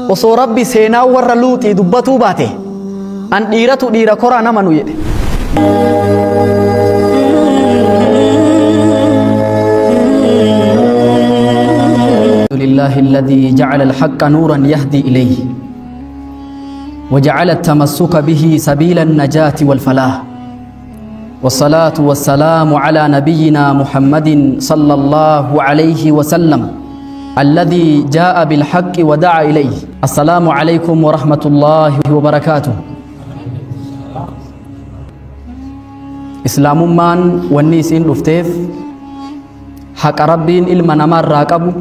Osoo Rabbi seenaa warra Luuxii dubbatuu baate, an dhiiratu dhiira koraa nama nu jedhe. لله الذي جعل الحق نورا يهدي إليه وجعل التمسك به سبيل النجاة والفلاح، والصلاة والسلام على نبينا محمد صلى الله عليه وسلم الذي جاء بالحق ودعا إليه. السلام عليكم ورحمة الله وبركاته. Islaamummaan wanni isiin dhufteef haqa Rabbiin ilma namaa irraa qabu,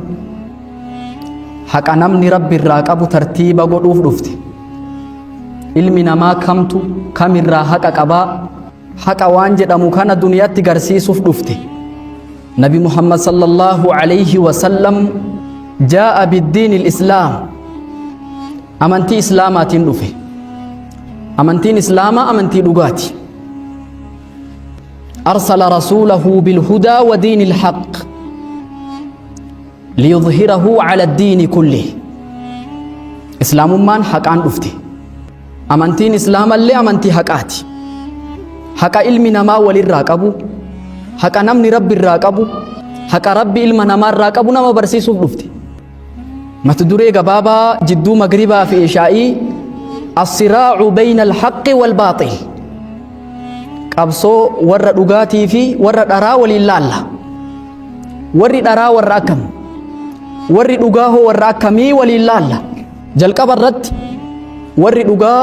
haqa namni Rabbi irraa qabu tartiiba godhuuf dhufte. Ilmi namaa kamtu kamirraa haqa qabaa, haqa waan jedhamu kana duniyaatti garsiisuuf dhufte. Nabi Muhammad sallallahu alayhi wasallam jaa'a biddiin islaam, amantii islaamaatiin dhufe. Amantiin islaamaa amantii dhugaati. أرسل رسوله بالهدى ودين الحق ليظهره على الدين كله. Islaamummaan haqaan dhufte. Amantiin islaamallee amantii haqaati. Haqa ilmi namaa walirraa qabu, haqa namni Rabbi irraa qabu, haqa Rabbi ilma namaa irraa qabu nama barsiisuuf dhufte. Mata duree gabaabaa jidduu magribaa fi ishaa'ii: الصراع بين الحق والباطل, qabsoo warra dhugaatii fi warra dharaa waliin laalla. Warri dharaa warra akkam, warri dhugaa hoo warra akkamii waliin laalla. Jalqaba irratti, warri dhugaa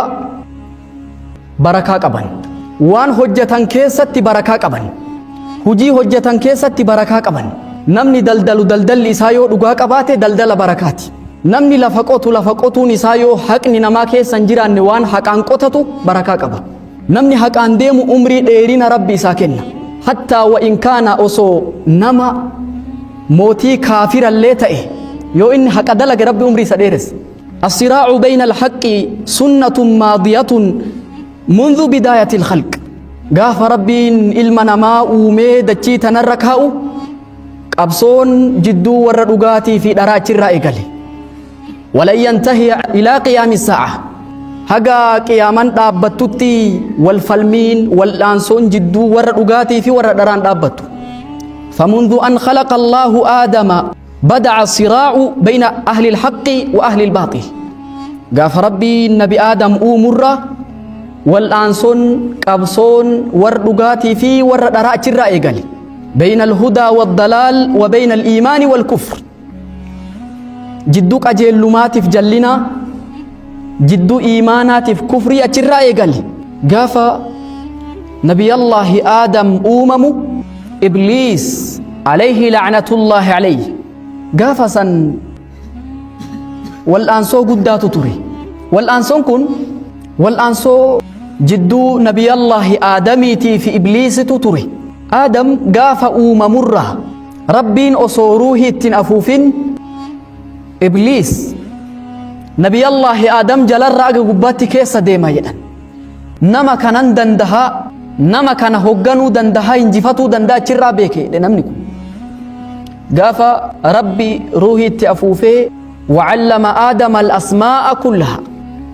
barakaa qaban, waan hojjetan keessatti barakaa qaban, hujii hojjetan keessatti barakaa qaban. Namni daldalu daldalli isaa yoo dhugaa qabaate daldala barakaati. Namni lafa qotu, lafa qotuun isaa yoo haqni namaa keessa hin jiraanne, waan haqaan qotatu barakaa qaba. Namni haqaan deemu umrii dheerina Rabbi isaa kenna. Hattaa wa in kaana, osoo nama mootii kaafirallee ta'e, yoo inni haqa dalage Rabbi umrii isa dheeressa. الصراع بين الحق سنة ماضية منذ بداية الخلق. Gaafa Rabbiin ilma namaa uumee dachii tanarra kaa'u, qabsoon jidduu warra dhugaatii fi dharaa achirraa eegale. ولن ينتهي إلى قيام الساعة. Haga qiyaaman dhaabbattutti wal falmiin wal'aansoon jidduu warra dhugaatii fi warra dharaan dhaabbattu. فمنذ أن خلق الله آدم بدأ الصراع بين أهل الحق وأهل الباطل. Gaafa Rabbii Nabi Aadam uumurra wal'aansoon, qabsoon warra dhugaatii fi warra dharaa achirraa eegale. بين الهدى والضلال وبين الإيمان والكفر. Jidduu qajeellumaatiif jallinaa, jidduu iimaanaatiif kufrii achirraa eegale. Gaafa Nabiyallaahi Aadam uumamu, Ibliis عليه لعنة الله عليه, gaafa san wal'aansoo guddaatu ture. Wal'aansoon kun wal'aansoo jidduu Nabiyallaahi Aadamiitii fi Ibliisitu ture. Aadam gaafa uumamurraa, Rabbiin osoo ruuhii ittiin afuufin, Ibliis Nabiyallaahi Aadam jalarra aga gubbaatti keessa deema jedhan. Nama kanan dandahaa, nama kana hogganuu dandahaa, injifatuu danda'a achirraa beeke jedhe namni kun. Gaafa Rabbi ruuhii itti afuufee, وعلم آدم الأسماء كلها,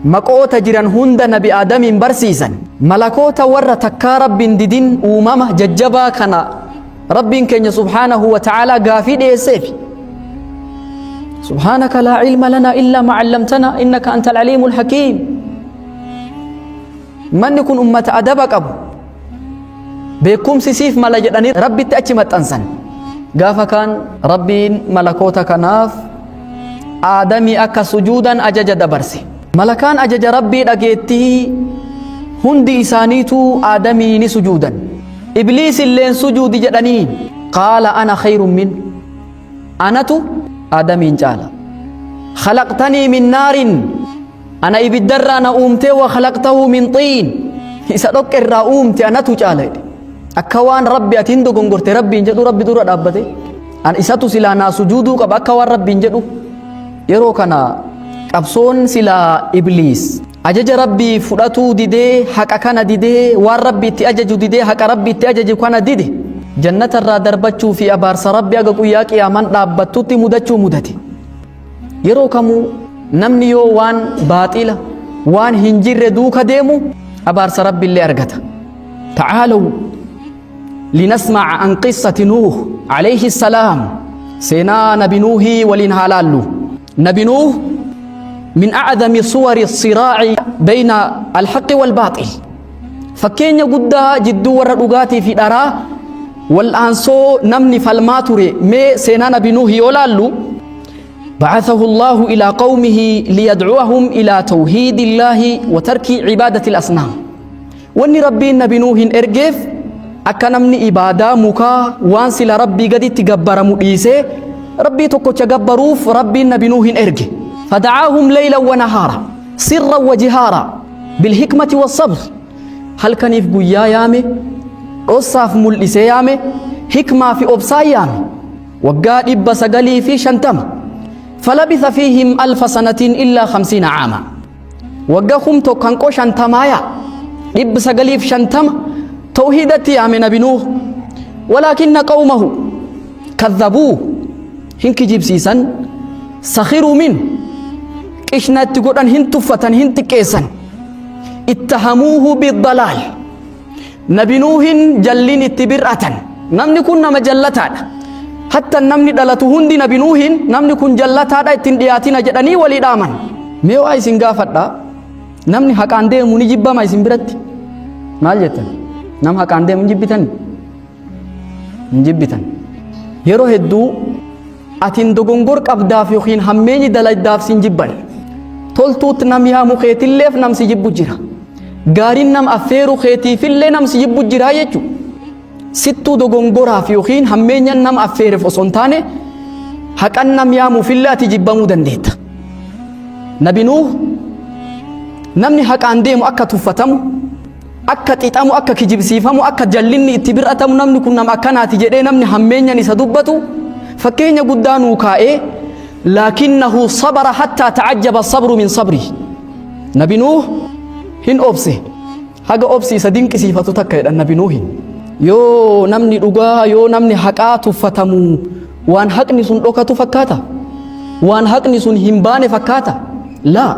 maqoota jiran hunda Nabi Aadamiin barsiisan. Malakoota warra takkaa Rabbiin didin, uumama jajjabaa kana, Rabbiin keenya سبحانه وتعالى gaafii dhiyeesseef. سبحانك لا علم لنا إلا ما علمتنا إنك أنت العليم الحكيم. Manni kun ummata adaba qabu, beekumsi siif mala jedhanii Rabbitti achi maxxansan. Gaafa kaan Rabbiin malakoota kanaaf Aadamii akka sujuudan ajaja dabarse. Malakaan ajaja Rabbii dhageettii, hundi isaaniitu Aadamii ni sujuudan. Ibliis illeen sujuudi jedhanii, قال أنا خير منه, anatu Aadamiin caala. خلقتني من نار, ana ibiddarraa na uumtee, وخلقته من طين, isa dhoqqe irraa uumte, anatu caala jedhe. Akka waan Rabbi ati hin dogongorte Rabbiin jedhu, Rabbi dura dhaabbate an isatu silaa naa sujuuduu qaba, akka waan Rabbiin jedhu. Yeroo kana qabsoon silaa Ibliis ajaja Rabbii fudhatuu didee, haqa kana didee, waan Rabbi itti ajaju didee, haqa Rabbi itti ajaju kana dide, jannata irraa darbachuu fi abaarsa Rabbi aga guyyaa qiyaaman dhaabbattutti mudachuu mudate. Yeroo kamuu Namni yoo waan baaxila, waan hin jirre duuka deemu abaarsa Rabbiillee argata. Ta'aalaw linasma'a an qissati Nuuh alayhi salaam. Seenaa Nabi Nuuhii waliin haa laallu. Nabi Nuuh min a'dami suwari siraa'i bayna alhaqqi wal baaxil. Fakkeenya guddaa jidduu warra dhugaatii fi dharaa wal'aansoo namni falmaa ture mee seenaa Nabi Nuuh yoo laallu, بعثه الله إلى قومه ليدعوهم إلى توحيد الله وترك عبادة الأصنام. Wanni Rabbiin Nabi Nuuhin ergeef akka namni ibaadaa mukaa, waan sila Rabbii gaditti gabbaramu dhiisee Rabbii tokkocha gabbaruuf Rabbiin Nabi Nuuhin erge. فدعاهم ليلا ونهارا، سرا وجهارا، بالحكمة والصبر. Halkaniif guyyaa yaame, dhossaaf mul'isee yaame, hikmaa fi obsaa yaame. Waggaa 950. فلبث فيهم 1000 سنة إلا 50 عاما. Waggaa 1000 hanqoo 50 yaa 950 tawhiidatti yaame Nabi Nuuh. ولكن قومه كذبوه, hin kijibsiisan. سخروا منه, qishnatti godhan, hin tuffatan, hin xiqqeessan. اتهموه بالضلال. Nabi Nuuhin jallin itti bir'atan. Namni kun nama jallataadha. Hatta namni dhalatu hundi Nabi Nuuhin namni kun jallataadha, ittiin dhiyaatina jedhanii walii dhaaman. Mee waa isin gaafadha, namni haqaan deemu ni jibbama isin biratti? Maal jettan? Nama haqaan deemu hin jibbitan? Hin jibbitan. Yeroo hedduu atin dogongor qabdaaf yookiin hammeenyi dalagdaaf sin jibban. Toltuutti nam yaamu keetilleef nam si jibbu jira. Gaariin nam affeeru keetiifillee nam si jibbu jira jechuudha. Sittuu dogongoraaf yookiin hammeenyan nam affeereef osoo hin taane, haqan nam yaamuufillee ati jibbamuu dandeetta. Nabi Nuuh namni haqaan deemu akka tuffatamu, akka xixamu, akka kijibsiifamu, akka jallinni itti bir'atamu, namni kun nama akkanaati jedhee namni hammeenyan isa dubbatu, fakkeenya guddaa nuu kaa'ee. لكنه صبر حتى تعجب الصبر من صبره. Nabi Nuuh hin obse, haga obsi isa dinqisiifatu takka jedhan Nabi Nuuhin. Yoo namni dhugaa, yoo namni haqaa tuffatamu, waan haqni sun dhokatu fakkaata? Waan haqni sun hin baane fakkaata? Laa,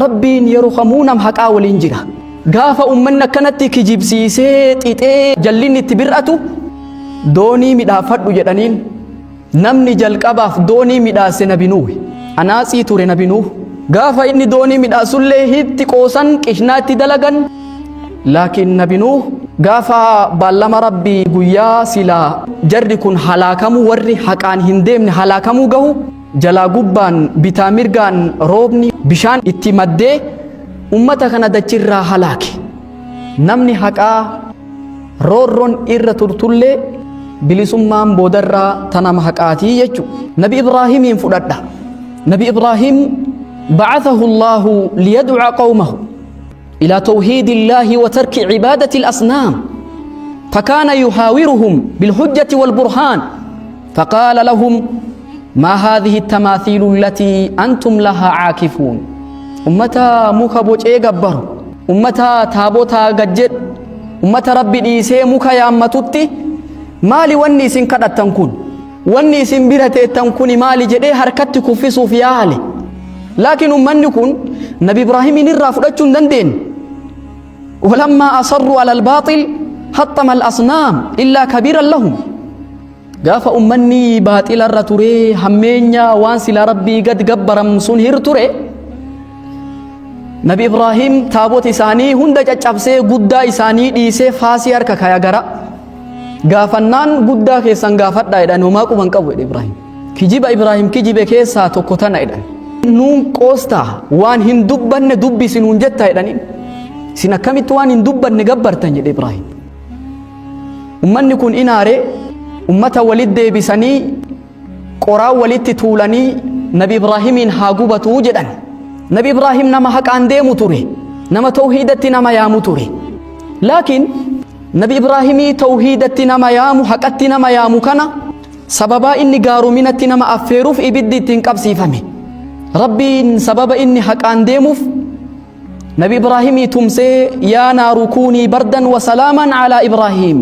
Rabbiin yeroo kamuu nam haqaa waliin jira. Gaafa ummanni akkanatti kijibsiisee, xixee, jallinni itti bir'atu, doonii midhaafadhu jedhaniin. Namni jalqabaaf doonii midhaase Nabi Nuuhi. Anaatsii ture Nabi Nuuh. Gaafa inni doonii midhaasullee hitti qoosan, qishnaatti dalagan. Laakiin Nabi Nuuh gaafa baallama Rabbii, guyyaa silaa jarri kun halaakamuu, warri haqaan hin deemne halaakamuu gahu, jalaa gubbaan, bitaa mirgaan roobni bishaan itti maddee ummata kana dachirraa halaake. Namni haqaa roorroon irra turtullee bilisummaan boodarraa tanama haqaatii jechu. Nabi Ibraahimiin fudhadha. Nabi Ibraahim بعثه الله ليدعو قومه إلى توحيد الله وترك عبادة الأصنام، فكان يحاورهم بالحجة والبرهان، فقال لهم: ما هذه التماثيل التي أنتم لها عاكفون؟ Ummata muka bocee gabbaru, ummata taabotaa gajjedhu, ummata Rabbi dhiisee muka yaammatutti, maali wanni isin kadhattan kun, wanni isin bira teettan kun maali jedhee harkatti kuffisuuf yaale. Laakiin ummanni kun Nabi Ibraahimiin irraa fudhachuu hin dandeenye. ولما أصروا على الباطل حطم الأصنام إلا كبيرا لهم. Gaafa ummanni baaxila irra ture, hammeenya waan sila Rabbii gad gabbaram sun hir ture, Nabi Ibraahim taabota isaanii hunda caccabsee, guddaa isaanii dhiisee, faasii harka kaya. Gara gaafannaan, guddaa keessan gaafadhaa jedhan. Homaa quban qabu jedhe Ibraahim. Kijiba Ibraahim kijibe keessaa tokko tana jedhan. Nuun qoostaa, waan hin dubbanne dubbisi nuun jettaa jedhaniin. Isin akkamitti waan hin dubbanne gabbartan jedhe Ibraahim. Ummanni kun inaare. Ummata walit deebisanii, qoraan walitti tuulanii, Nabi Ibraahimiin haa gubatuu jedhan. Nabi Ibraahim nama haqaan deemu ture, nama tawhiidatti nama yaamu ture. Laakiin Nabi Ibraahimii tawhiidatti nama yaamu, haqatti nama yaamu kana, sababaa inni gaaruminatti nama affeeruuf ibiddi ittiin qabsiifame. Rabbiin sababa inni haqaan deemuuf Nabi Ibraahimii tumsee, يا نار كوني بردا وسلاما على إبراهيم.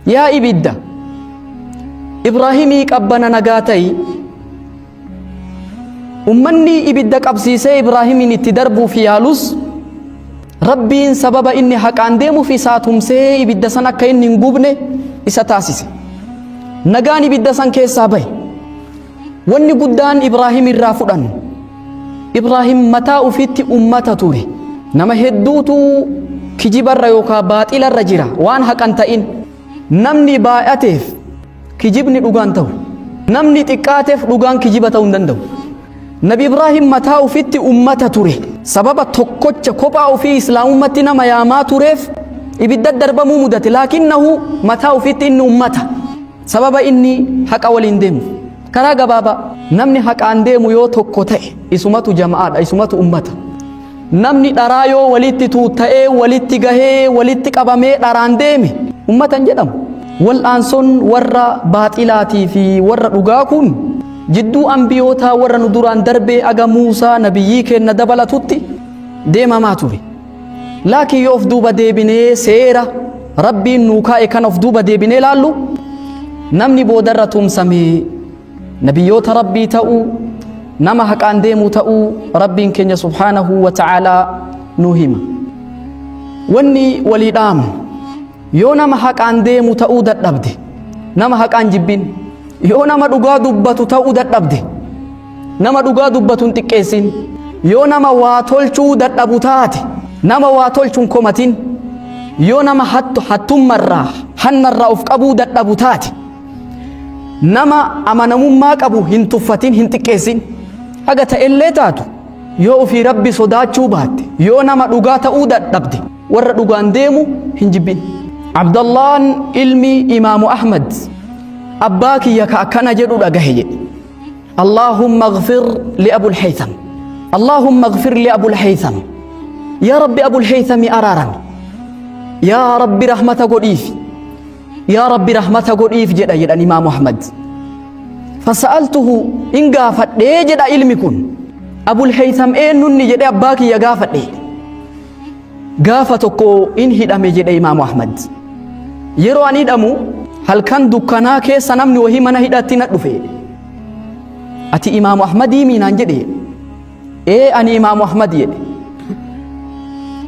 Yaa ibidda, Ibraahimii qabbana nagaa ta'i. Ummanni ibidda qabsiisee Ibraahimiin itti darbuuf yaalus, Rabbiin sababa inni haqaan deemuuf isaa tumsee ibidda san akka inni hin gubne isa taasise. Nagaan ibidda san keessaa bahe. Wanni guddaan Ibraahim irraa fudhannu, Ibraahim mataa ufiitti ummata ture. Nama hedduutu kijibarra yookaan baaxilarra jira, waan haqan ta'in. Namni baay'ateef kijibni dhugaan ta'u. Namni xiqqaateef dhugaan kijiba ta'uu hin danda'u. Nabi Ibraahim mataa ufitti ummata ture. Sababa tokkocha kophaa ufii islaamummatti nama yaamaa tureef ibidda darbamuu mudate. Laakinnahu mataa ufitti inni ummata. Sababa inni haqa waliin deemuuf. Karaa gabaabaa, namni haqaan deemu yoo tokko ta'e isumatu jama'aadha, isumatu ummata. Namni dharaa yoo walitti tuutta'ee, walitti gahee, walitti qabamee dharaan deeme ummata hin jedhamu. Wal'aansoon warra baaxilaatii fi warra dhugaa kun jidduu ambiyootaa warra nu duraan darbee aga Muusaa nabiyyii keenna dabalatutti deemamaa ture. Laakiin yoo of duuba deebinee seera Rabbiin nuu kaa'e kana of duuba deebinee laallu, namni boodarra tumsame nabiyyoota Rabbii ta'uu, nama haqaan deemu ta'uu Rabbiin keenya subhaanahu wa ta'aalaa nuu hima. Wanni walii dhaamu, yoo nama haqaan deemu ta'uu dadhabde nama haqaan jibbin, yoo nama dhugaa dubbatu ta'uu dadhabde nama dhugaa dubbatu hin xiqqeessin, yoo nama waa tolchuu dadhabu taate nama waa tolchu hin komatin, yoo nama hattummarraa hannarraa of qabuu dadhabu taate nama amanamummaa qabu hin tuffatin, hin xiqqeessin. Haga ta'ellee taatu, yoo ofii Rabbi sodaachuu baatte, yoo nama dhugaa ta'uu dadhabde warra dhugaan deemu hin jibbin. Abdallaan ilmi Imaamu Ahmad abbaa kiyya ka akkana jedhu dhagahe jedhe: "Allahumma اغfir li Abul Haytham, Allahumma اغfir li Abul Haytham, yaa Rabbi Abul Haythami araarami, yaa Rabbi rahmata godhiif, yaa Rabbi rahmata godhiif" jedha jedhan Imaamu Ahmad. "Fasa'altuhu, in gaafadhee" jedha ilmi kun, "Abul Haytham eenyunni?" jedhe abbaa kiyya gaafadhe. "Gaafa tokko in hidhame" jedhe Imaamu Ahmad. "Yeroo an hidhamu halkan dukkanaa keessa namni wahii mana hidhatti na dhufe. 'Ati Imaamu Ahmadii miinaan?' jedhe. 'Ee, ani Imaamu Ahmad' jedhe.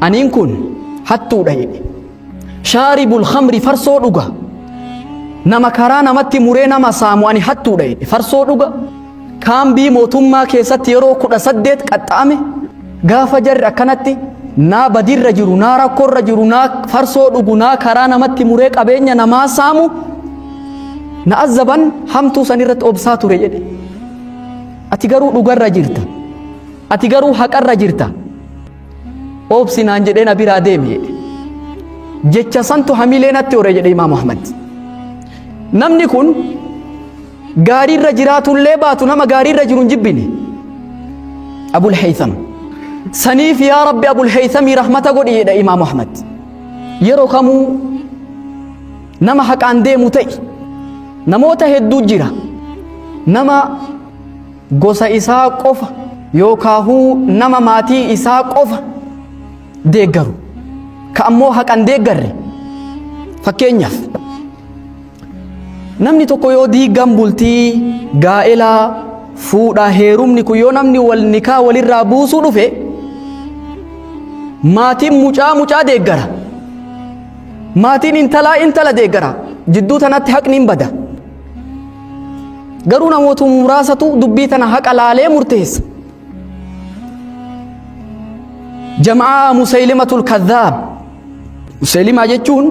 'Aniin kun hattuudha' jedhe. 'Shaaribul khamri, farsoo dhuga. Nama karaa namatti muree nama saamu, ani hattuudha' jedhe. 'Farsoo dhuga. Kaambii mootummaa keessatti yeroo 18 qaxxaame. Gaafa jarri akkanatti naa badirra jiru, naa rakkoorra jiru, naa farsoo dhugu, naa karaa namatti muree qabeenya namaa saamu na azzaban, hamtuu san irratti obsaa ture" jedhe. "Ati garuu dhugarra jirta. Ati garuu haqarra jirta. Obsi naan jedhee na biraa deeme" jedhe. "Jecha santu hamilee natti hore" jedhe Imaam Ahmad. Namni kun gaariirra jiraatullee baatu nama gaariirra jiru hin jibbine. Abul Haytham. Saniif "Yaa Rabbi, Abul Haythamii rahmata godhi" jedha Imaam Ahmad. Yeroo kamuu nama haqaan deemu ta'e. Namoota hedduu jira. Nama gosa isaa qofa yookaahuu nama maatii isaa qofa deeggaru. Ka ammoo haqan deeggarre. Fakkeenyaaf, namni tokko yoo diigan bultii gaa'elaa fuudhaa heerumni kun, yoo namni wal nikaa walirraa buusuu dhufe, maatiin mucaa mucaa deeggara. Maatiin intalaa intala deeggara. Jidduu tanatti haqni hin bada. Garuu namoota muraasatu dubbii tana haqa laalee murteessa. Jama'aa Musaylimatul Kadhaab. Musaylimaa jechuun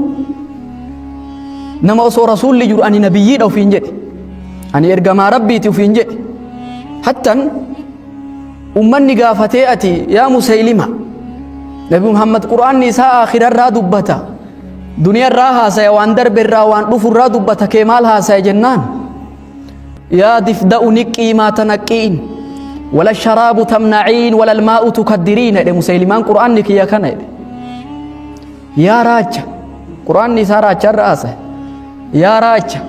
nama osoo rasuulli jiru ani nabiyyiidha ofiin jedhe. Ani ergamaa Rabbiiti ofiin jedhe. Hattan ummanni gaafatee, "Ati yaa Musaylima, Nabi Muhammad Qur'aanni isaa aakhirarraa dubbata. Duniyarraa haasaya, waan darberraa, waan dhufurraa dubbata, kee maal haasaya?" jennaan, "Yaa difda'u niqqii maa tanaqqiin wala sharaabu tamnaciin wala almaa'u tukaddiriin" jedhe Musaylimaan. "Qur'aanni kiyya kana" jedhe. "Yaa raacha," Qur'aanni isaa raacharra haasaya. "Yaa raacha,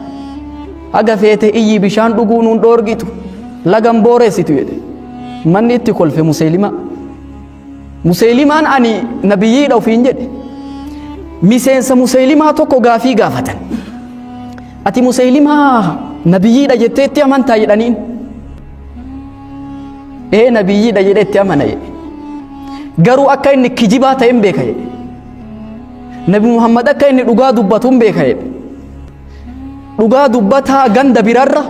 haga feete iyyi, bishaan dhuguu nuun dhoorgitu, lagan booreessitu" jedhe. Manni itti kolfe Musaylimaa. Musaylimaan ani nabiyyiidha ofiin jedhe. Miseensa Musaylimaa tokko gaafii gaafatan. "Ati Musaylimaa nabiyyiidha jetteetti amantaa?" jedhaniin. Ee, nabiyyiidha jedhee itti amana jedhe. Garuu akka inni kijibaa ta'e hin beeka jedhe. Nabi Muhammad akka inni dhugaa dubbatu hin beeka jedhe. Dhugaa dubbataa ganda birarra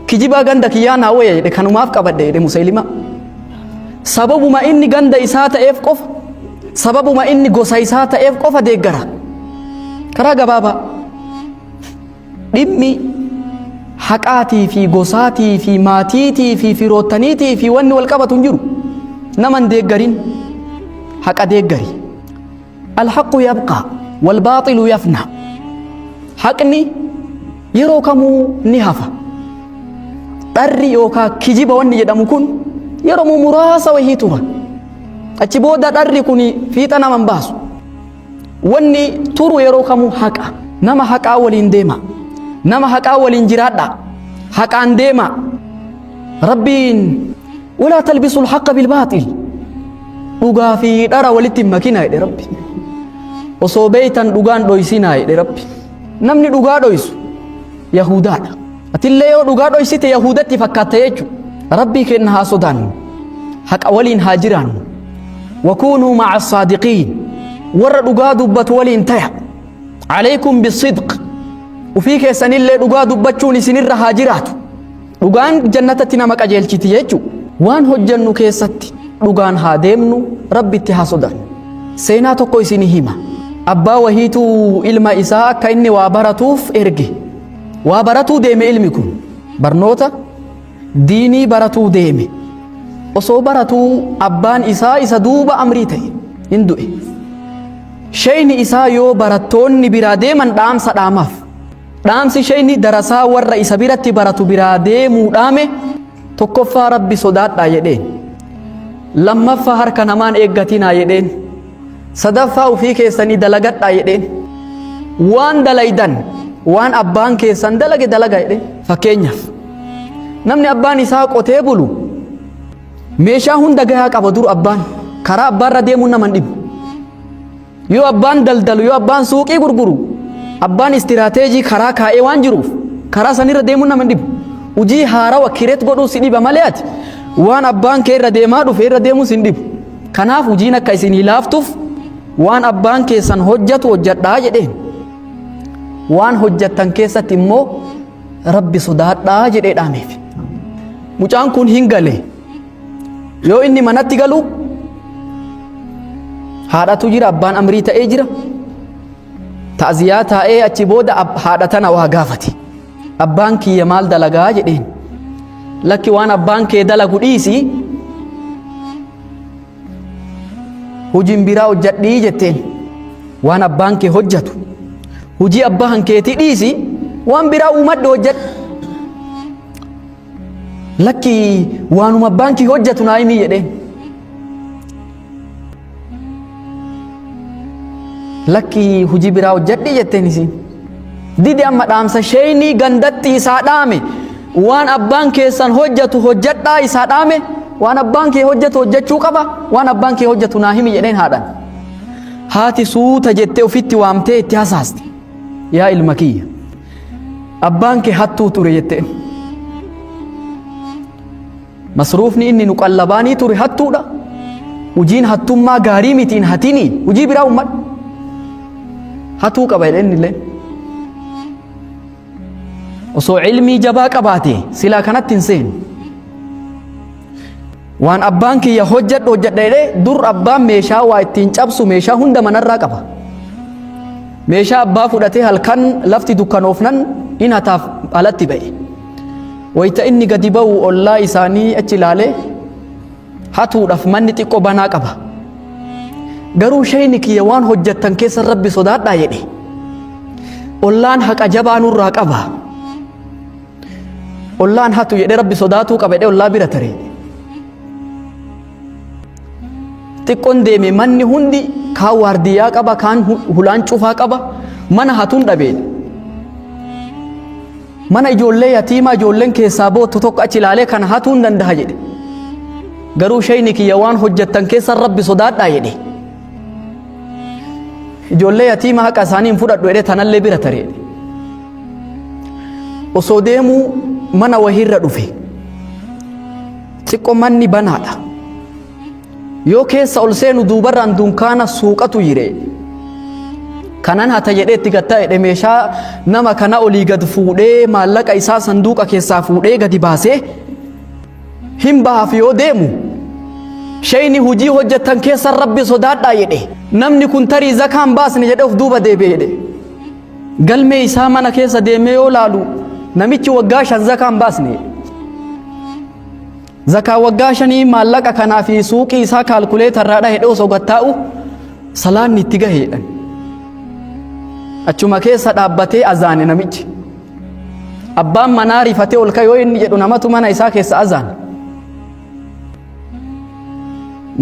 kijibaa ganda kiyyaa naa wayya jedhe, kanumaaf qabadhe jedhe Musaylima. Sababuma inni ganda isaa ta'eef qofa, sababuma inni gosa isaa ta'eef qofa deeggara. Karaa gabaabaa dhimmi haqaatii fi gosaatii fi maatiitii fi firoottaniitii fi wanni wal qabatu hin jiru. Nama hin deeggarin, haqa deeggari. Alhaqu yabqaa walbaaxilu yafna. Haqni yeroo kamuu ni hafa. Dharri yookaan kijiba wanni jedhamu kun yeroo muraasa wahii tura. Achi booda dharri kun fiixa nama hin baasu. Wanni turu yeroo kamuu haqa. Nama haqaa waliin deema. Nama haqaa waliin jiraadha. Haqaan deema. Rabbiin walaa talbisul haqqa bilbaaxil. Dhugaa fi dhara walitti hin makinaa jedhe Rabbi. Osoo beeytan dhugaan dhoysinaa jedhe Rabbi. Namni dhugaa dhoysu Yahudaadha. Atillee yoo dhugaa dhoysite Yahudatti fakkaatta jechuudha. Rabbii kenna haa sodaannu. Haqa waliin haa jiraannu. Wakuunuu maca saadiqiin. Warra dhugaa dubbatu waliin taya. Alaykum bisidq. Ufii keessanillee dhugaa dubbachuun isinirra haa jiraatu. Dhugaan jannatatti nama qajeelchiti jechuudha. Waan hojjennu keessatti dhugaan haa deemnu, Rabbitti haa sodaannu. Seenaa tokko isinii hima. Abbaa wahiitu ilma isaa akka inni waa baratuuf erge. Waa baratuu deeme ilmi kun. Barnoota diinii baratuu deeme. Osoo baratuu abbaan isaa isa duuba amrii ta'e hin du'e. Sheeyni isaa yoo barattoonni biraa deeman dhaamsa dhaamaaf. Dhaamsi sheeyni darasaa warra isa biratti baratu biraa deemuu dhaame, tokkoffaa Rabbi sodaadhaa jedheen. Lammaffaa harka namaan eeggatinaa jedheen. Sadaffaa ofii keessanii dalagadhaa jedheen. Waan dalaydan waan abbaan keessan dalage dalaga jedheen. Fakkeenyaaf, namni abbaan isaa qotee bulu meeshaa hunda gahaa qaba. Dur abbaan karaa abbaarra deemuun nama hin dhibu. Yoo abbaan daldalu, yoo abbaan suuqii gurguru, abbaan istiraateejii karaa kaa'ee waan jiruuf karaa sanirra deemuun nama hin dhibu. Hojii haarawa kireet godhuu si dhiba malee ati waan abbaan kee irra deemaa dhufe irra deemuun si hin dhibu. Kanaaf hojiin akka isinii laaftuuf waan abbaan keessan hojjatu hojjadhaa jedheen. Waan hojjattan keessatti immoo Rabbi sodaadhaa jedhee dhaameef. Mucaan kun hin gale. Yoo inni manatti galu haadhatu jira, abbaan amrii ta'ee jira. Ta'ziyaa taa'ee achi booda haadha tana waa gaafate. Abbaan kiyya maal dalagaa jedheen. Lakki, waan abbaan kee dalagu dhiisi, hojiin biraa hojjadhii jetteen. Waan abbaan kee hojjatu, hojii abbaan keetii dhiisi, waan biraa uumadhu, hojjadhu. Lakki, waanuma abbaan kee hojjatu naa himii jedheen. Lakki, hojii biraa hojjadhi jetteen isiin. Didi. Amma dhaamsa sheeynii gandatti isaa dhaame, waan abbaan keessan hojjatu hojjadhaa isaa dhaame, waan abbaan kee hojjatu hojjachuu qaba, waan abbaan kee hojjatu naa himi jedheen haadhan. Haati suuta jettee ofitti waamtee itti hasaaste. Yaa ilma kiyya, abbaan kee hattuu ture jetteen. Masruufni inni nu qallabaanii ture hattuudha. Hojiin hattummaa gaarii miti, hin hatinii, hojii biraa uummadhu. Hatuu qaba jedheen illee. Osoo ilmii jabaa qabaate silaa kanatti hin seenu. Waan abbaan kiyya hojjedhu hojjedha jedhee, dur abbaan meeshaa waa ittiin cabsu meeshaa hunda manarraa qaba. Meeshaa abbaa fudhatee halkan lafti dukkanoofnan in hataaf alatti ba'e. Wayita inni gadi ba'u ollaa isaanii achi ilaalee hatuudhaaf manni xiqqoo banaa qaba. Garuu sheeyni kiyya waan hojjettan keessa Rabbi sodaadhaa jedhe. Ollaan haqa jabaa nurraa qaba. Ollaan hatu jedhee Rabbi sodaatuu qaba jedhee ollaa bira tare. Xiqqoon deeme, manni hundi kaan waardiyyaa qaba, kaan hulaan cufaa qaba, mana hatuun dhabee. Mana ijoollee yatiimaa ijoolleen keessaa boottu tokko achi ilaalee kana hatuun danda'a jedhe. Garuu sheeyni kiyya waan hojjettan keessan Rabbi sodaadhaa jedhe. Ijoollee yatiimaa haqa isaanii hin fudhadhu jedhee tanallee bira tare. Osoo deemuu mana wahiirra dhufe. Xiqqo manni banaadha. Yoo keessa ol seenu duubarraan dunkaana suuqatu jire. Kanan hata jedhee itti gad taa'e meeshaa nama kana olii gad fuudhee, maallaqa isaa sanduuqa keessaa fuudhee gadi baasee hin bahaaf yoo deemu, shayni hujii hojjettan keessan Rabbi sodaadhaa jedhe. Namni kun tarii zakaan baasne jedhee of duuba deebi'e jedhe. Galmee isaa mana keessa deemee yoo laalu, namichi waggaa 5 zakaan baasne. Zakaa waggaa 5 maallaqa kanaa fi suuqii isaa kaalkuleetarraa dhahe osoo gad taa'u salaanni itti gaheedhan. Achuma keessa dhaabbatee azaane namichi. Abbaan manaa rifatee ol ka'e, yoo inni jedhu namatu mana isaa keessa azaane.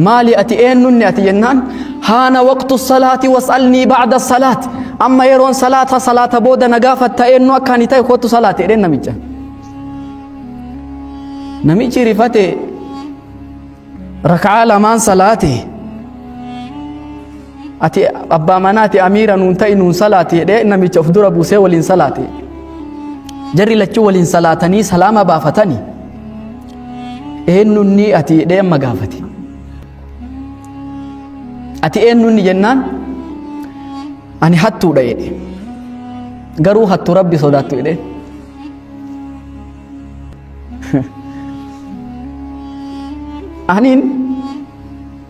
Maali ati, eenyunni ati jennaan, haana waqtu salaati was'alnii ba'da salaati, amma yeroon salaata, salaata booda na gaafatta eenyu akka ani ta'e, kottu salaati jedheen namicha. Namichi rifate, raka'aa lamaan salaate. Ati abbaa manaati, amiira nuun ta'i, nuun salaati jedhee namicha of dura buusee waliin salaate. Jarri lachuu waliin salaatanii salaama baafatanii, eenyunni ati jedhee amma gaafate. Ati eenyunni jennaan, ani hattuudha jedhe. Garuu hattuu Rabbi sodaattu jedhee. Aniin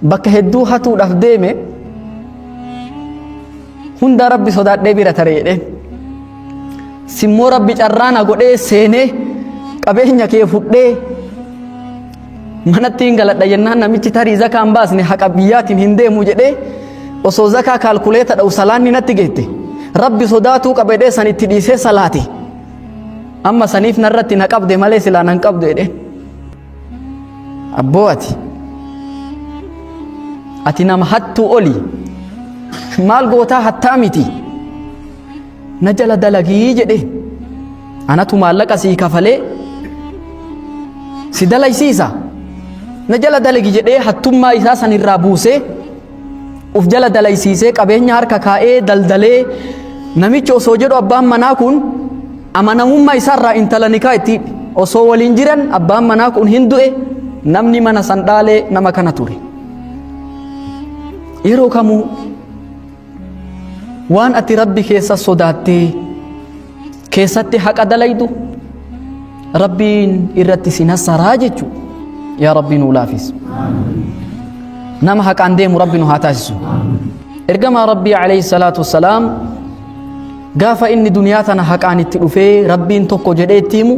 bakka hedduu hatuudhaaf deeme, hunda Rabbi sodaadhee bira tare jedhee. Simmoo Rabbi carraa na godhee seenee qabeenya kee fudhee manatti hin galadha jennaan, namichi tarii zakaa hin baasne, haqa biyyaatiin hin deemu jedhee osoo zakaa kaalkuleeta dha'u salaanni natti geette. Rabbi sodaatuu qaba jedhee san itti dhiisee salaate. Amma saniif narratti na qabde malee silaa nan qabdu jedhee. Abboo, ati nama hattuu oli, maal gootaa, hattaa miti, na jala dalagii jedhe. Anatu maallaqa sii kafalee si dalaysiisa, na jala dalagi jedhee hattummaa isaa san irraa buusee uf jala dalaysiisee qabeenya harka kaa'ee daldalee, namichi osoo jedhu abbaan manaa kun amanamummaa isaarraa intala nikaa itti hidhe. Osoo waliin jiran abbaan manaa kun hin du'e. Namni mana san dhaalee nama kana ture. Yeroo kamuu waan ati Rabbi keessa sodaattee keessatti haqa dalaydu Rabbiin irratti si nassaraa jechuu. Yaa Rabbi, nuu laafis. Nama haqaan deemu Rabbi nu haa taasisu. Ergamaa Rabbii alayhi salaatu wassalaam gaafa inni duniyaa tana haqaan itti dhufee Rabbiin tokko jedhee itti himu,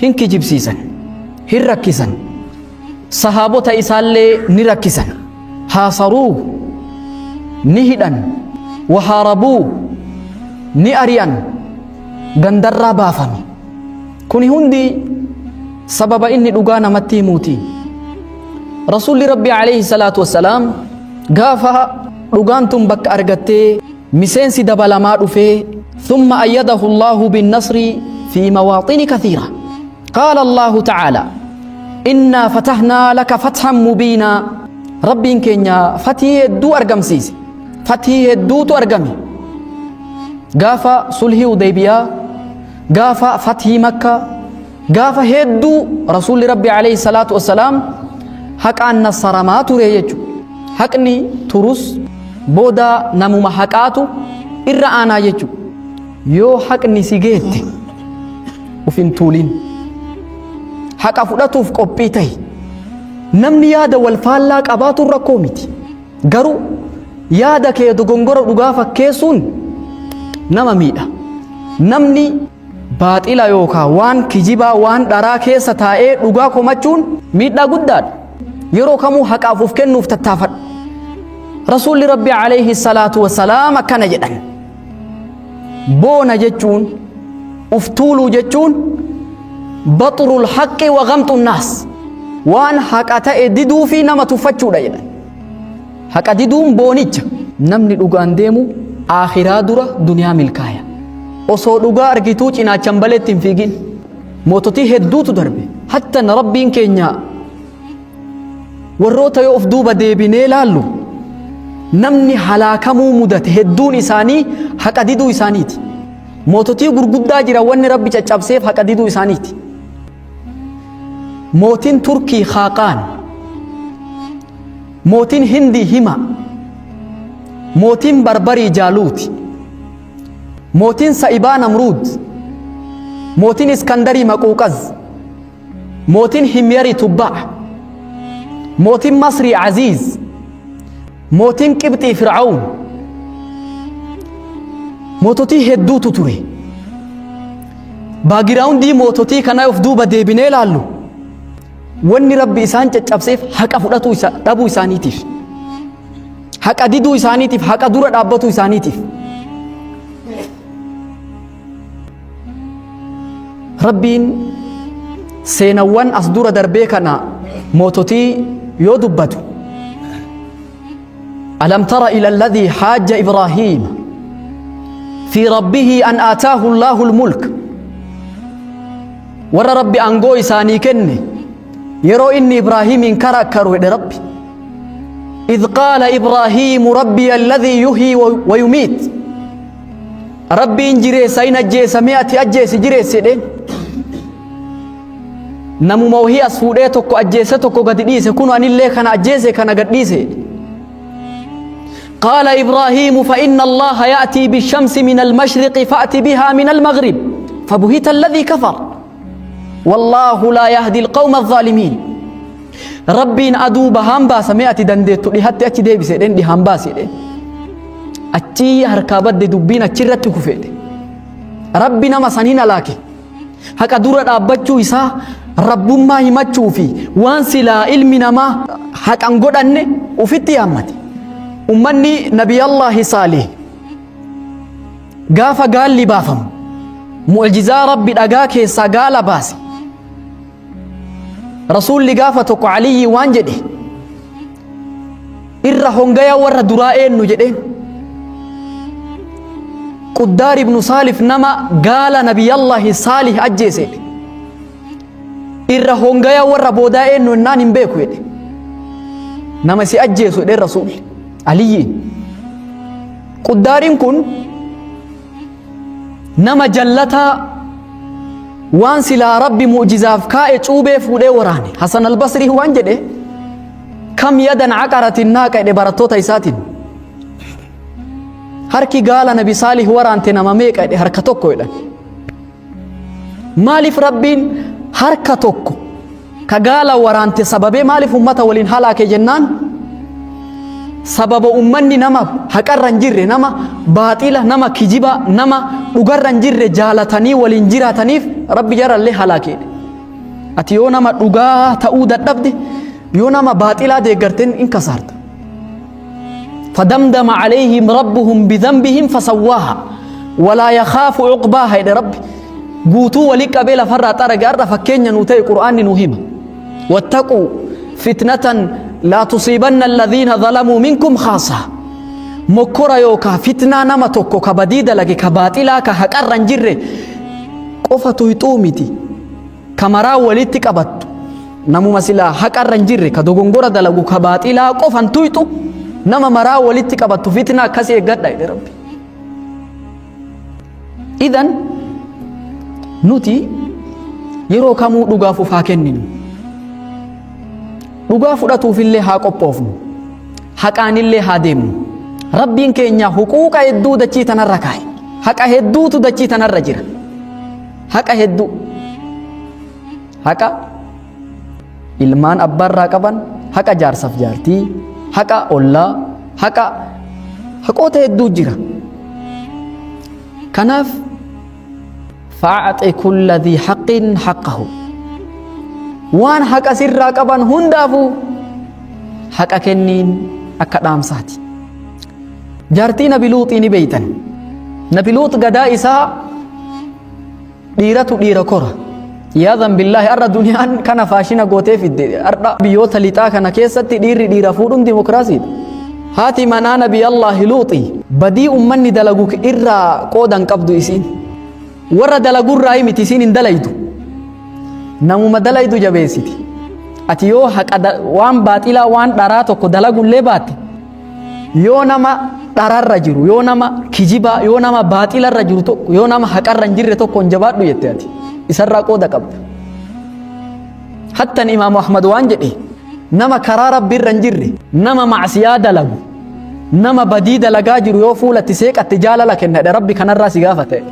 hin kijibsiisan, hin rakkisan. Sahaabota isaallee ni rakkisan. Haasaruu, ni hidhan, wahaarabuu, ni ari'an, gandarraa baafame. Kuni hundi sababa inni dhugaa namatti himuutiin. Rasuulli Rabbi alayhi salaatu wassalaam gaafa dhugaan tun bakka argattee miseensi dabalamaa dhufee, ثم أيده الله بالنصر في مواطن كثيرة. قال الله تعالى: إنا فتحنا لك فتحا مبينا. Rabbiin keenya fatii hedduu argamsiise. Fatii hedduutu argame. Gaafa sulhii Hudaybiyaa, gaafa fathii Makka, gaafa hedduu Rasuulli Rabbi alayhi salaatu wassalaam haqaan nassaramaa ture jechuudha. Haqni turus booda namuma haqaatu irra aanaa jechuudha. Yoo haqni si geette uf hin tuulin. Haqa fudhatuuf qophii tahi. Namni yaada wal faallaa qabaatuun rakkoo miti. Garuu yaada kee dogongora dhugaa fakkeessuun nama miidha. Namni baaxila yookaan waan kijibaa, waan dharaa keessa taa'ee dhugaa komachuun miidhaa guddaadha. Yeroo kamuu haqaaf of kennuuf tattaafadhu. Rasuulli Rabbi alayhi salaatu wassalaam akkana jedhan. Boona jechuun, uf tuuluu jechuun, baxrul haqqi wa gamxu naas. Waan haqa ta'e diduu fi nama tuffachuudha jedhan. Haqa diduun boonicha. Namni dhugaan deemu aakhiraa dura duniyaa milkaaya. Osoo dhugaa argituu cinaachan baleetti hin fiigin. Moototii hedduutu darbe. Hattan Rabbiin keenya warroota yoo of duuba deebinee laallu namni halaakamuu mudate hedduun isaanii haqa diduu isaaniiti. Moototii gurguddaa jira, wanni Rabbi caccabseef haqa diduu isaaniiti. Mootiin Turkii Khaaqaan, mootiin Hindii Hima, mootiin Barbarii Jaaluuti, mootiin Sa'ibaa Namruud, mootiin Iskandarii Maquuqaz, mootiin Himyarii Tubba'a, mootiin Masrii Aziiz, mootiin Qibxii Fir'awn. Moototii hedduutu ture. Baagiraawundii moototii kanaa of duuba deebinee ilaallu, wanni Rabbi isaan caccabseef haqa fudhatuu isa dhabuu isaaniitiif. Haqa diduu isaaniitiif, haqa dura dhaabbatuu isaaniitiif. Rabbiin seenawwan as dura darbee kana moototii yoo dubbatu, Alam tara ila alladhii haajja Ibraahiima fi rabbihi an aataahu Allaahu al-mulk. Warra Rabbi aangoo isaanii kenne yeroo inni Ibraahiimiin karakkaru jedhe Rabbi. Idh qaala Ibraahiimu rabbiya alladhii yuhii wa yumiit. Rabbiin jireessa in ajjeesa, mee ati ajjeesi jireessi jedheen. Namuma wahii as fuudhee tokko ajjeese tokko gadi dhiise, kun anillee kana ajjeese kana gad dhiise. قال إبراهيم فإن الله يأتي بالشمس من المشرق فأت بها من المغرب فبهت الذي كفر والله لا يهدي القوم الظالمين. Rabbiin aduu bahaan baasa, mee ati dandeettu dhihatti achi deebise jedheen, dhihaan baase jedheen. Achii harkaa badde dubbiin, achirratti kufeedhe. Rabbi nama saniin alaake. Haqa dura dhaabbachuu isaa, rabbummaa himachuu fi waan silaa ilmi namaa haqan godhanne ufitti yaammate. Ummanni Nabiyallaahi Saalih gaafa gaalli baafamu, mu'jizaa Rabbi dhagaa keessaa gaala baase. Rasuulli gaafa tokko Aliyyi waan jedhe, irra hongaya warra duraa eenyu jedheen. Quddaar ibnu Saalif, nama gaala Nabiyallaahi Saalih ajjeese. Irra hongaya warra boodaa eenyu jennaan, hin beeku jedhe. Nama si ajjeesu jedheen Rasuulli Aliyyiin. Quddaariin kun nama jallataa, waan silaa Rabbi mu'jizaaf kaa'e cuubee fuudhee waraane. Hasan Albasrii waan jedhe, kam yadan caqaratin naaqa jedhe barattoota isaatiin. Harki gaala Nabi Saalih waraante nama meeqa jedhe, harka tokko jedhan. Maaliif Rabbiin harka tokko ka gaala waraante sababee maaliif ummata waliin halaake jennaan, sababa ummanni nama haqarra hin jirre, nama baaxila, nama kijiba, nama dhugarra hin jirre jaalatanii waliin jiraataniif Rabbi jarallee halaake. Ati yoo nama dhugaa ta'uu dadhabde, yoo nama baaxilaa deeggarteen in kasaarta. فدمدم عليهم ربهم بذنبهم فسواها ولا يخاف عقباها jedhe Rabbi. Guutuu walii qabee lafarraa xarage. Har'a fakkeenya nuu ta'e, Qur'aanni nuu hima. واتقوا فتنة لا تصيبن الذين ظلموا منكم خاصة. Mokkora yookaa fitnaa nama tokko ka badii dalage, ka baaxilaa, ka haqarra hin jirre qofa tuyxuu miti, ka maraa walitti qabattu. Namuma silaa haqarra hin jirre, ka dogongora dalagu, ka baaxilaa qofan tuyxu, nama maraa walitti qabattu, fitnaa akkasii eeggadha jedhe Rabbi. Idan nuti yeroo kamuu dhugaaf uf haa kenninu. Dhugaa fudhatuufillee haa qophoofnu. Haqaanillee haa deemnu. Rabbiin keenya huquuqa hedduu dachii tanarra kaa'e. Haqa hedduutu dachii tanarra jira. Haqa hedduu. Haqa ilmaan abbaarraa qaban, haqa jaarsaaf jaartii, haqa ollaa, haqa haqoota hedduu jira. Kanaaf فأعط كل ذي حق حقه, waan haqa sirraa qaban hundaafuu haqa kenniin akka dhaamsaati. Jaartii Nabi Luuxii ni beeytan. Nabi Luux gadaa isaa dhiiratu dhiira kora. Yaadan billaahi, har'a duniyaan kana faashina gootee fidde. Har'a biyyoota lixaa kana keessatti dhiirri dhiira fuudhuun dimokiraasiidha. Haati manaa Nabi Allaahi Luuxi badii ummanni dalagu irraa qoodan qabdu isiin. Warra dalagurraa miti, isiin hin dalaydu. Namuma dalaydu jabeessiti. Ati yoo haqa waan baaxilaa, waan dharaa tokko dalagullee baatte, yoo nama dhararra jiru, yoo nama kijibaa, yoo nama baaxilarra jiru tokko, yoo nama haqarra hin jirre tokko hin jabaadhu jette, ati isarraa qooda qabda. Hattan Imaamu Ahmad waan jedhe, nama karaa Rabbi irra hin jirre, nama macsiyaa dalagu, nama badii dalagaa jiru yoo fuulatti seeqatte jaalala kennadhe, Rabbi kanarraa si gaafate.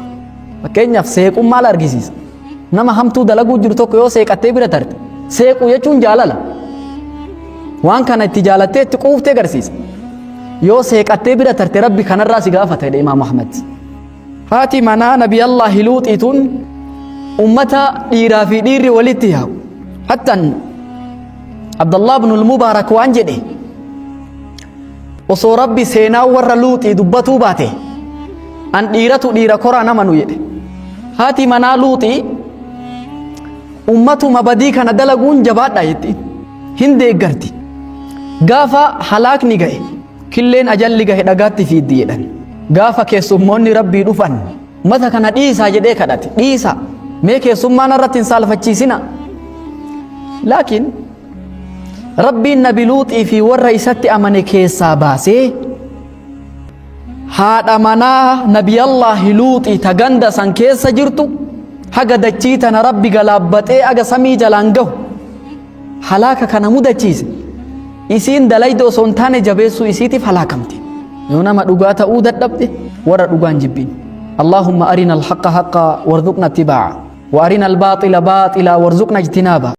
Fakkeenyaaf, seequun maal argisiisa? Nama hamtuu dalaguu jiru tokko yoo seeqattee bira tarte, seequu jechuun jaalala. Waan kana itti jaalattee itti quuftee agarsiisa. Yoo seeqattee bira tarte, Rabbi kanarraa si gaafata jedhe Imaamu Ahmad. Haati manaa Nabiyallaahi Luuxii tun ummata dhiiraa fi dhiirri walitti yaa'u. Hattan Abdallah ibn al-Mubaarak waan jedhe, osoo Rabbi seenaa warra Luuxii dubbatuu baate, an dhiiratu dhiira koraa nama nu jedhe. Haati manaa Luuxii ummatuma badii kana dalaguun jabaadha jetti. Hin deeggarti. Gaafa halaakni ga'e, killeen ajalli gahe dhagaatti fiiddi jedhan. Gaafa keessummoonni Rabbii dhufan, ummata kana dhiisaa jedhee kadhate. Dhiisa. Mee keessummaan irratti hin saalfachiisina. Laakiin Rabbiin Nabi Luuxii fi warra isatti amane keessaa baasee, haadha manaa Nabiyallaahi Luuxii ta ganda san keessa jirtu, haga dachii tana Rabbi galaabbaxee aga samii jalaan gahu halaaka kana mudachiise. Isiin dalayda osoo hin taane, jabeessuu isiitiif halaakamte. Yoo nama dhugaa ta'uu dadhabde, warra dhugaan jibbiin. اللهم أرنا الحق حقا وارزقنا اتباعه، وأرنا الباطل باطلا وارزقنا اجتنابه.